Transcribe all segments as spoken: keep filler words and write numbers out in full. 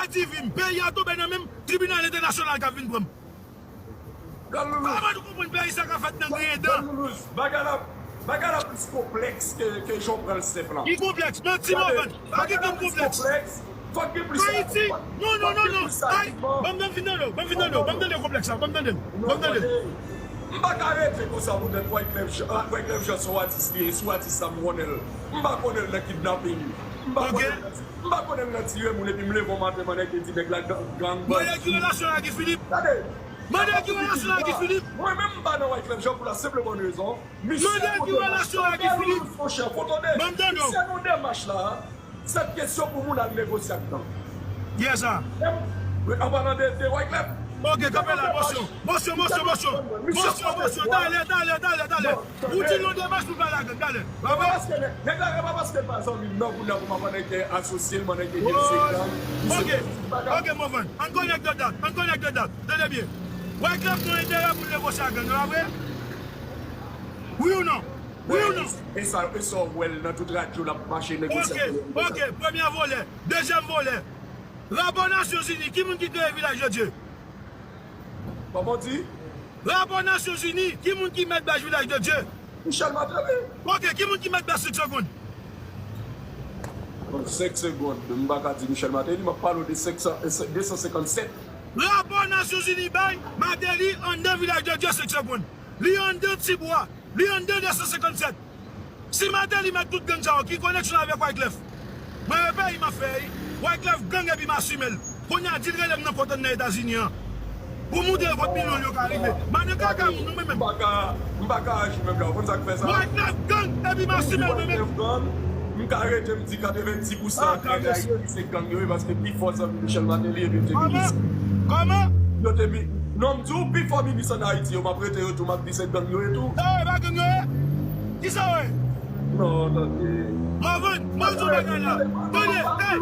T V m. Peyi a tonbe nan men m, tribinal entènasyonal ka vin pran m. Kòman nou konprann peyi sa ka fèt nan griyen dan? Bagay la, bagay la plis konplèks ke, ke jan w pran l senp lan. Ki konplèks? Manti, Morvan. Pa gen konplèks. Fòk gen plis. Ayiti. Non, non, non, non. Ay, ban m, ban m fin tande w, ban m fin tande w, ban m tande konplèks la, ban m tande l, ban m tande l. M pa ka rete konsa poutèt Wyclef Jean, Wyclef Jean se yon atis li ye, se yon atis sa m konnen l. M pa konnen l nan kidnaping. M pa konnen l nan, m pa konnen l nan tire moun epi m leve yon maten m annik di nèg la gang, gang bandi. Mande ki relasyon l ak Guy Philippe. Tande. Mande ki relasyon l ak Guy Philippe. Mwen menm m pa nan Wyclef Jean pou la senp e bòn rezon. Misye kote m la. Mande ki relasyon l ak Guy Philippe. Monchè, foto de. Ban m tande w. Misye nan demach la. Sèt kesyon pou moun al negosye ak gang. Yes, sir. An palan de, de Wyclef. Ok, kanpe la, mosyon. Mosyon, mosyon, mosyon. Mosyon, mosyon. Talè, talè, talè, talè. Ou di l yon demach pou pale ak gang, talè. E pa paske nèg, nèg la, e pa paske l pa zanmi m nan kounye a pou m ap annik asosye l, m annik di l se gang. Ok, ok, Morvan. Ann connect the dot, ann connect the dot. Tande byen. Wyclef gen enterè pou l negosye ak gang, e pa vre? Wi ou non? Wi ou non? E sa, e sa w wè l nan tout radyo l ap mache negosye ak gang. Ok, ok, premye volè, dezyèm volè. Rapò Nasyonzini, ki moun ki kreye Vilaj de Dye? Kòman w di? Rapò Nasyonzini, ki moun ki mèt baz Vilaj de Dye? Michel Martelly. Ok, ki moun ki mèt baz Senk Segonn? Bon, Senk Segonn, m pa ka di Michel Martelly, m ap pale w de senk san, de san senkannsèt. Rapò Nasyonzini bay, Martelly anndan Vilaj de Dye, Senk Segonn. Li anndan Tibwa. Li anndan de san senkannsèt. Si Martelly mèt tout gang sa yo, ki koneksyon avèk Wyclef? Mwen, e peyi m ap fè, wi. Wyclef gang epi m asime l. Kounye a, di l rele m nan kòt nan Etazini an. Pou montre kot milyon l yo ka rive. Mande kaka moun, nou menm menm. M pa ka, m pa ka aji menm jan. Ou konn sa k fè sa? Wyclef gang epi m asime l mwen menm. Wyclef gang, m ka rete m di katrevenndis pou san nèg Ayiti se gang yo ye, paske pi fò zanmi Michel Martelly epi yo te minis. Kòman? Kòman? Yo te mi-, non, m di w, pi fò minis ann Ayiti yo, m ap rete yo tou, m ap di se gang yo ye tou. Sa yo ye, pa gang yo ye? Kisa yo ye? Non, tande. Mwen vin, mwen di w bagay la. Tande, ey!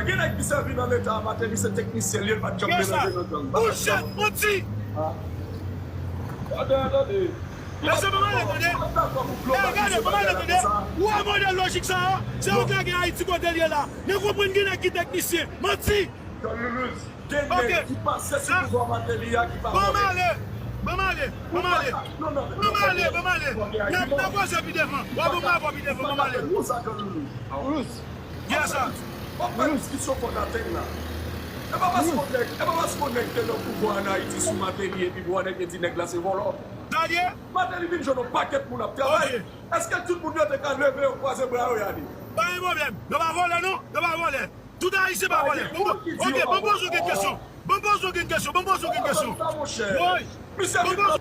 Gen nèg ki sèvi nan Leta a, Martelly se teknisyen li ye, l pa t janm melanje nan gang. Bouchet, manti! Tande, tande. Mesye, ban m ale tande. Ey, gade, ban m ale tande. Ou wè modèl lojik sa a? Se yo ki lage Ayiti kote l ye la. Men konprann gen nèg ki teknisyen. Manti! John Lulus, gen nèg ki pase sou pouvwa Martelly a ki pa vòlè. Ban m ale. Ban m ale. Ban m ale. Ban m ale. Ban m ale. N ap, n ap koze pi devan. W a ban m rapò pi devan. Ban m ale. Lulus. Yes, sir. Wap fè diskisyon fò n atenn la. E pa paske yon nèg, e pa paske yon nèg te nan pouvwa ann Ayiti sou Martelly epi pou yon nèg te di nèg la se vòlò. Sa l ye? Martelly vin jwenn yon pakèt moun ap travay. Èske tout moun yo te ka leve yo kwaze bra yo y ale? Pa gen pwoblèm. Yo pa vòlè non. Yo pa vòlè. Tout Ayisyen pa vòlè. Ok, ban m poze w kèk kesyon. Ban m poze w kèk kesyon. Ban m poze w kèk kesyon. Woy. Ban m poze